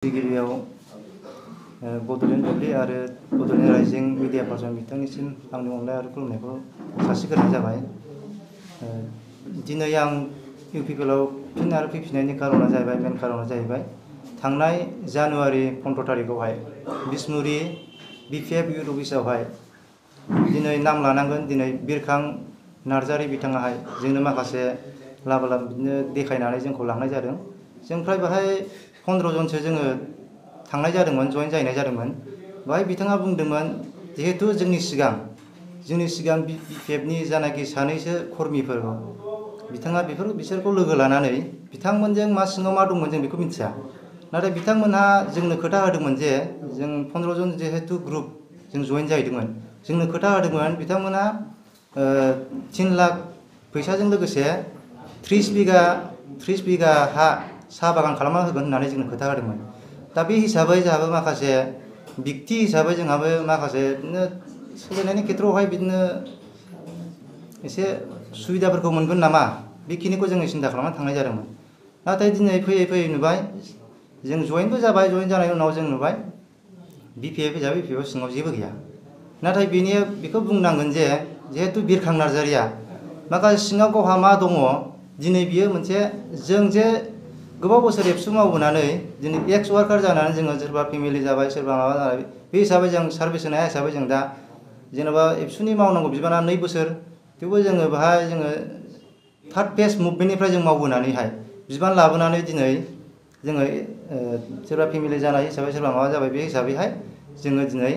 गिबियाव बड'लेण्ड बुब्लि आरो Bodoland rising media person बिथांनिसिम आंनि अननाय आरो खुलुमनायखौ जासिग्रोनाय जाबाय। दिनै आं इउपिपिएलआव फिन आरो फैफिननायनि कारना जाहैबाय मेन कारना जाहैबाय थांनाय जानुवारि 15 तारिखआवहाय बिसमुरि बिपिएफ इउथ अफिसावहाय दिनै नाम लानांगोन। दिनै बिरखां नार्जारि बिथाङाहाय जोंनो माखासे लाबा लाब बिदिनो देखायनानै जोंखौ लांनाय जादों। जों फ्राय बाहाय 15 जनसो जोङो थांनाय जादोंमोन, जइन जाहैनाय जादोंमोन। बाहाय बिथाङा बुंदोंमोन जिहेतु जोंनि सिगां बिपिएफनि जानाखि सानैसो कर्मिफोर बिथाङा बिसोरखौ लोगो लानानै बिथांमोनजों मा सिङाव मा दंमोन जों बेखौ मिथिया। नाथाय बिथांमोनहा जोंनो खोथा होदोंमोन जे जों 15 जन जिहेतु ग्रुप जों जइन जाहैदोंमोन, जोंनो खोथा होदोंमोन बिथांमोना 3 लाख फैसाजों लोगोसे 30 बिगा हा साहा बागान खालामना होगोन होननानै जोंनो खोथा होदोंमोन। दा बे हिसाबै जोंहाबो माखासे बिक्ति हिसाबै जोंहाबो माखासे बिदिनो सोलिनायनि खेथ्रआवहाय बिदिनो एसे सुबिदाफोरखौ मोनगोन नामा बेखिनिखौ जोङो सिन्था खालामनानै थांनाय जादोंमोन। नाथाय दिनै फैयै नुबाय जों जइनबो जाबाय। जइन जानायनि उनाव जों नुबाय बिपिएफ हिसाबै बिपिएफ सिङाव जेबो गैया। नाथाय बेखौ बुंनांगोन जे जिहेतु बिरखां नार्जारिया माखासे सिङाव गावहा मा दङ। दिनै बियो मोनसे जों जे गोबाव बोसोर एबसु मावबोनानै दिनै एक्स वार्कार जानानै जोङो सोरबा फेमिलि जाबाय, सोरबा माबा जाबाय, बे हिसाबै जों सार्भिस होनाय हिसाबै जों दा जेनेबा एबसुनि मावनांगौ बिबाना 2 बोसोर, थेवबो जोङो बाहाय जोङो 3rd फेज मुभमेन्टनिफ्राय जों मावबोनानैहाय बिबान लाबोनानै दिनै जोङो सोरबा फेमिलि जानाय हिसाबै सोरबा माबा जाबाय, बे हिसाबैहाय जोङो दिनै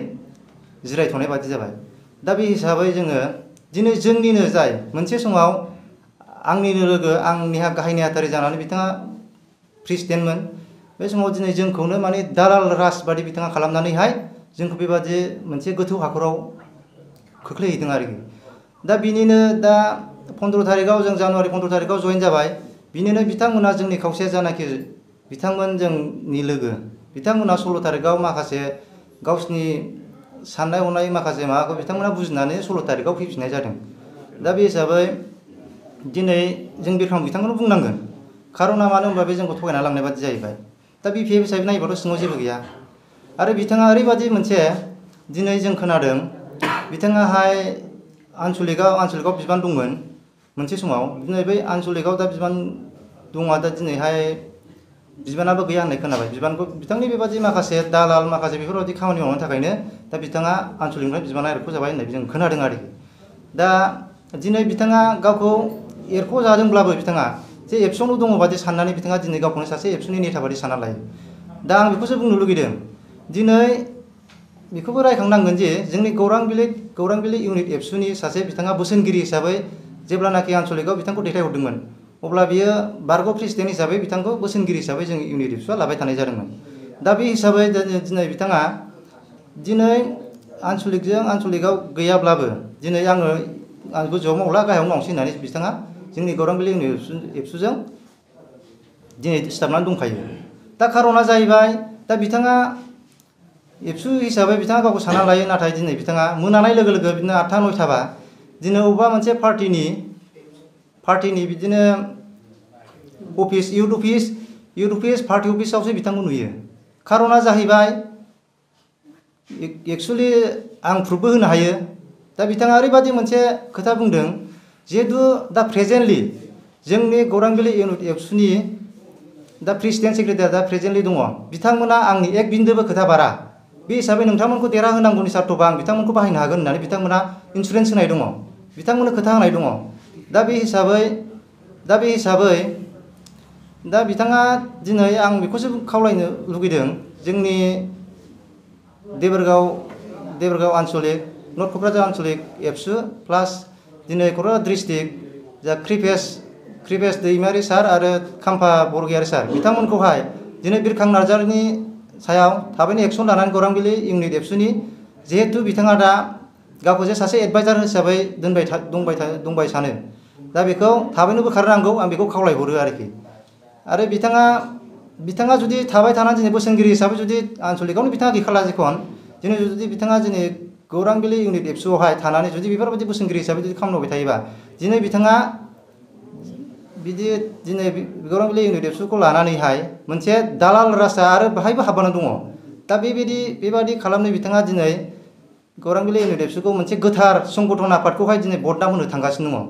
जिरायथ'नाय बादि जाबाय। दा बे हिसाबै जोङो दिनै जोंनिनो जाय मोनसे समाव आंनिनो लोगो, आंनि गाहाय नेहाथारि जानानै बिथाङा प्रेसिडेन्टमोन। बे समाव दिनै जोंखौनो माने दालाल राज बादि बिथाङा खालामनानैहाय जोंखौ बेबादि मोनसे गोथौ हाखराव खोख्लैहैदों आरोखि। दा बिनिनो दा 15 तारिखआव जों जानुवारि 15 तारिखआव जइन जाबाय। बिनिनो बिथांमोना जोंनि खावसे जानाखि बिथांमोन जोंनि लोगो बिथांमोना 16 तारिखआव माखासे गावसिनि साननाय हनाय माखासे माबाखौ बिथांमोना बुजिनानै 16 तारिखआव फैफिननाय जादों। दा बे हिसाबै दिनै जों बिरखां बिथांखौनो बुंनांगोन। खारना मानो होनबा बे जोंखौ थगायना लांनाय बादि जाहैबाय। दा बिपिएफ हिसाबै नायोबाथ' सिङाव जेबो गैया। आरो बिथाङा ओरैबादि मोनसे दिनै जों खोनादों बिथाङाहाय आनसलिकआव बिबान दंमोन मोनसे समाव। दिनै बै आनसलिकआव दा बिबान दङ, दा दिनैहाय बिबानाबो गैया होननाय खोनाबाय। बिबानखौ बिथांनि बेबादि माखासे दालाल माखासे बेफोरबादि खामानि मावनायनि थाखायनो दा बिथाङा आनसलिकनिफ्राय बिबाना एरख'जाबाय होननाय जों खोनादों आरोखि। दा दिनै बिथाङा गावखौ एरख'जादोंब्लाबो बिथाङा जे एबसुआवनो दङ बादि साननानै बिथाङा दिनै गावखौनो सासे एबसुनि नेता बादि सानना लायो। दा आं बेखौसो बुंनो लुगैदों, दिनै बेखौबो रायखांनांगोन जे जोंनि गौरांबिलि इउनिट एबसुनि सासे बिथाङा बोसोनगिरि हिसाबै जेब्लानाखि आनसलिकआव बिथांखौ दैथायहरदोंमोन, अब्ला बियो बारग' प्रेसिडेन्ट हिसाबै बिथांखौ बोसोनगिरि हिसाबै जों इउनिट एबसुआ लाबाय थानाय जादोंमोन। दा बे हिसाबै दिनै बिथाङा आनसलिकआव गैयाब्लाबो दिनै आङो गोजौआव मावला गाहायाव मावनोसै होननानै बिथाङा जोंनि गौरांबिलि इउनिट एबसुजों दिनै सिथाबनानै दंखायो। दा खारना जाहैबाय दा बिथाङा एबसु हिसाबै बिथाङा गावखौ सानना लायो। नाथाय दिनै बिथाङा मोनानाय लोगो लोगो बिदिनो 8था 9थाबा दिनै अबेबा मोनसे पार्टिनि बिदिनो अफिस इउथ अफिस पार्टि अफिसावसो बिथांखौ नुयो। खारना जाहैबाय एक्सुवेलि आं प्रुफबो होनो हायो। दा बिथाङा ओरैबादि मोनसे खोथा बुंदों जिहेतु दा प्रेजेन्टलि जोंनि गौरांबिलि इउनिट एबसुनि दा प्रेसिडेन्ट सेक्रेटारि दा प्रेजेन्टलि दङ, बिथांमोना आंनि एक बिन्दोबो खोथा बारा। बे हिसाबै नोंथांमोनखौ देरहाहोनांगौनि सार्थ'बा आं बिथांमोनखौ बाहायनो हागोन होननानै बिथांमोना इन्सुरेन्स होनाय दङ, बिथांमोननो खोथा होनाय दङ। दा बे हिसाबै दा बिथाङा दिनै आं बेखौसो खावलायनो लुगैदों जोंनि देबोरगाव आनसलिक, नर्थ क'क्राझार आनसलिक एबसु प्लास दिनै क'क्राझार डिस्ट्रिक्ट जा कृपेश दैमारि सार आरो खाम्फा बरगयारि सार बिथांमोनखौहाय दिनै बिरखां नार्जारिनि सायाव थाबैनो एक्सन लानानै गौरांबिलि इउनिट एबसुनि जिहेतु बिथाङा दा गावखौ जे सासे एडभाइजार हिसाबै दंबाय सानो, दा बेखौ थाबैनो बोखारनांगौ आं बेखौ खावलायहरो आरोखि। आरो बिथाङा जुदि थाबाय थानानै दिनै बोसोनगिरि हिसाबै जुदि आनसलिकआवनो बिथाङा गैखाला जेखन दिनै जुदि बिथाङा दिनै गौरांबिलि इउनिट एबसुआवहाय थानानै जुदि बेफोरबायदि बोसोनगिरि हिसाबै जुदि खामानि मावबाय थायोबा दिनै बिथाङा बिदि दिनै गौरांबिलि इउनिट एबसुखौ लानानैहाय मोनसे दालाल राजा आरो बाहायबो हाबनानै दङ। दा बेबादि खालामनो बिथाङा दिनै गौरांबिलि इउनिट एबसुखौ मोनसे गोथार संगठन आफादखौहाय दिनै बदनाम होनो थांगासिनो दङ।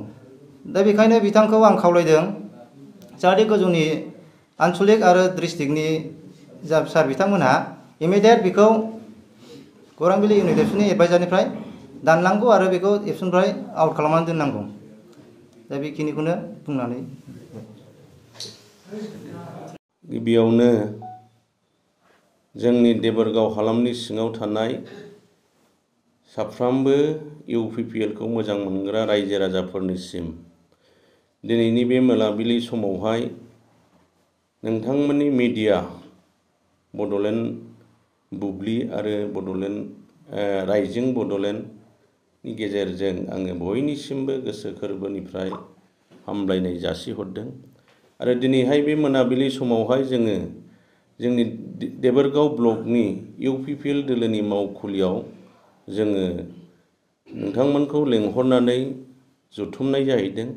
दा बेखायनो बिथांखौ आं खावलायदों जाहाथे गोजौनि आन्चलिक आरो डिस्ट्रिक्टनि जा सार बिथांमोनहा इमिडियेट बेखौ गौरांबिलि इउनिट एबसुनि एडभाइजारनिफ्राय दाननांगौ आरो बेखौ एबसुनिफ्राय आउट खालामनानै दोननांगौ। दा बेखिनिखौनो बुंनानै गिबियावनो जोंनि देबोरगाव हालामनि सिङाव थानाय साफ्रोमबो इउपिपिएलखौ मोजां मोनग्रा रायजो राजाफोरनिसिम दिनैनि बे मोनाबिलि समावहाय नोंथांमोननि मिडिया बड'लेण्ड बुब्लि आरो बड'लेण्ड राइजिं बड'लेण्डनि गेजेरजों आङो बयनिसिमबो गोसो गोरबोनिफ्राय हामलायनाय जासिहरदों। आरो दिनैहाय बे मोनाबिलि समावहाय जोङो जोंनि देबोरगाव ब्लकनि इउपिपिएल दोलोनि मावखुलियाव जोङो नोंथांमोनखौ लेंहरनानै जथुमनाय जाहैदों।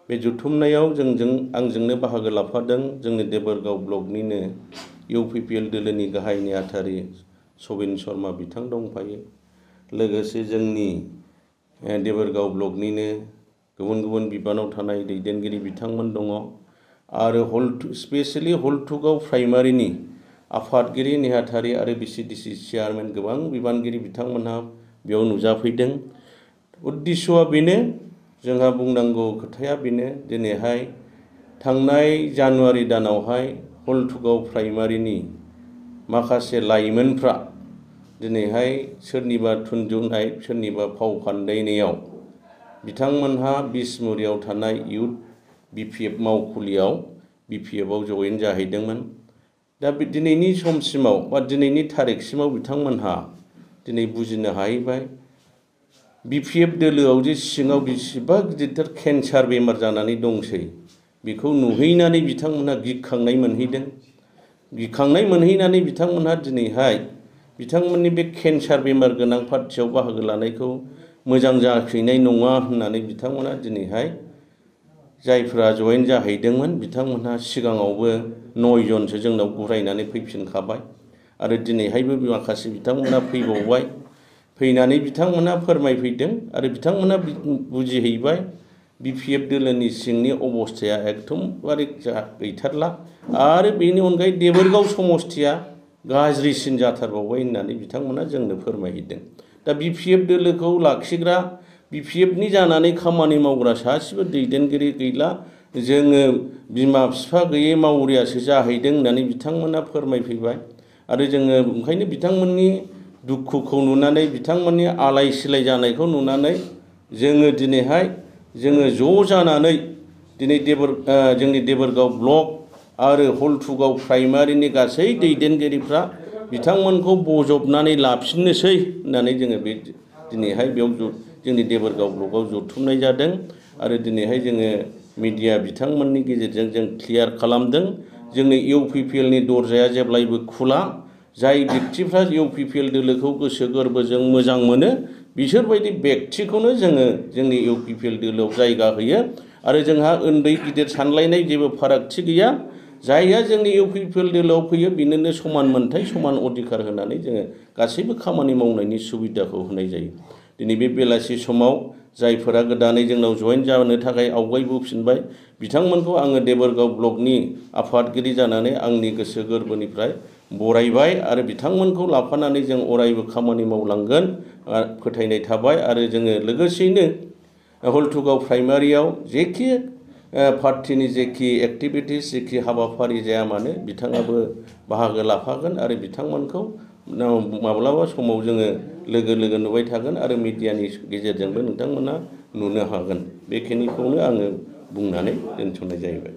बे जथुमनायाव आंजोंनो बाहागो लाफादों जोंनि देबोरगाव ब्लकनिनो इउपिपिएल दोलोनि गाहाय नेहाथारि सबिन शर्मा बिथां दंफायो। लोगोसे जोंनि देबोरगाव ब्लकनिनो गुबुन गुबुन बिबानाव थानाय दैदेनगिरि बिथांमोन दङ। आरो स्पेसियेलि हलथुगाव प्राइमारिनि आफादगिरि नेहाथारि आरो बिसिडिसि चेयारमेन गोबां बिबानगिरि बिथांमोनहा बेयाव नुजाफैदों। उद्देश्यआ बेनो, जोंहा बुंनांगौ खोथाया बेनो, दिनैहाय थांनाय जानुवारि दानावहाय हलथुगाव प्राइमारिनि माखासे लाइमोनफ्रा दिनैहाय सोरनिबा थुनजुनाय सोरनिबा फाव फान्दायनायाव बिथांमोनहा बिसमुरियाव थानाय इउथ बिपिएफ मावखुलियाव बिपिएफआव जयेन जाहैदोंमोन। दा दिनैनि समसिमाव बा दिनैनि थारिखसिमाव बिथांमोनहा दिनै बुजिनो हाहैबाय बिपिएफ दोलोआव जे सिङाव बेसेबा गिदिरथार केन्सार बेमार जानानै दंसै बेखौ नुहैनानै बिथांमोनहा गिखांनाय मोनहैदों। गिखांनाय मोनहैनानै बिथांमोनहा दिनैहाय बिथांमोननि बे केन्सार बेमार गोनां पार्टियाव बाहागो लानायखौ मोजां जाहैनाय नङा होननानै बिथांमोनहा दिनैहाय जायफ्रा जयेन जाहैदोंमोन बिथांमोनहा सिगाङावबो 9 जनसो जोंनाव गुरायनानै फैफिनखाबाय आरो दिनैहायबो माखासे बिथांमोनहा फैबावबाय। फैनानै बिथांमोनहा फोरमायफैदों आरो बिथांमोनहा बुजिहैबाय बिपिएफ दोलोनि सिंनि अबस्थाया एकदमबारे गैथारला आरो बेनि अनगायै देबोरगाव समस्थिया गाज्रिसिन जाथारबावबाय होननानै बिथांमोनहा जोंनो फोरमायहैदों। दा बिपिएफ दोलोखौ लाखिग्रा बिपिएफनि जानानै खामानि मावग्रा सासेबो दैदेनगिरि गैला, जोङो बिमा बिफा गैयै मावरियासो जाहैदों होननानै बिथांमोनहा फोरमायफैबाय। आरो जोङो ओंखायनो बिथांमोननि दुखुखौ नुनानै बिथांमोननि आलाय सिलाय जानायखौ नुनानै जोङो दिनैहाय ज' जानानै दिनै जोंनि देबोरगाव ब्लक आरो हलथुगाव प्राइमारिनि गासै दैदेनगिरिफ्रा बिथांमोनखौ बजबनानै लाफिननोसै होननानै जोङो बे दिनैहाय बेयाव जोंनि देबोरगाव ब्लकआव जथुमनाय जादों। आरो दिनैहाय जोङो मिडिया बिथांमोननि गेजेरजों जों क्लियार खालामदों जोंनि इउपिपिएलनि दरजाया जेब्लायबो खुला। जाय व्यक्तिफ्रा इउपिपिएल दोलोखौ गोसो गोरबोजों मोजां मोनो बिसोरबायदि व्यक्तिखौनो जोङो जोंनि इउपिपिएल दोलोआव जायगा होयो। आरो जोंहा उन्दै गिदिर सानलायनाय जेबो फारागथि गैया। जायहा जोंनि इउपिपिएल दोलोआव फैयो बिनोनो समान मोनथाय समान अधिकार होनानै जोङो गासैबो खामानि मावनायनि सुबिदाखौ होनाय जायो। दिनै बे बेलासि समाव जायफोरा गोदानै जोंनाव जयेन जानो थाखाय आवगायबोफिनबाय बिथांमोनखौ आङो देबोरगाव ब्लकनि आफादगिरि जानानै आंनि गोसो गोरबोनिफ्राय बरायबाय आरो बिथांमोनखौ लाफानानै जों अरायबो खामानि मावलांगोन फोथायनाय थाबाय। आरो जोङो लोगोसेयैनो हलथुगाव प्राइमारियाव जेखि पार्टिनि जेखि एक्टिभिटिस जेखि हाबाफारि जाया मानो बिथाङाबो बाहागो लाफागोन आरो बिथांमोनखौ माब्लाबा समाव जोङो लोगो नुबाय थागोन आरो मिडियानि गेजेरजोंबो नोंथांमोना नुनो हागोन। बेखिनिखौनो आङो बुंनानै दोनथ'नाय जाहैबाय।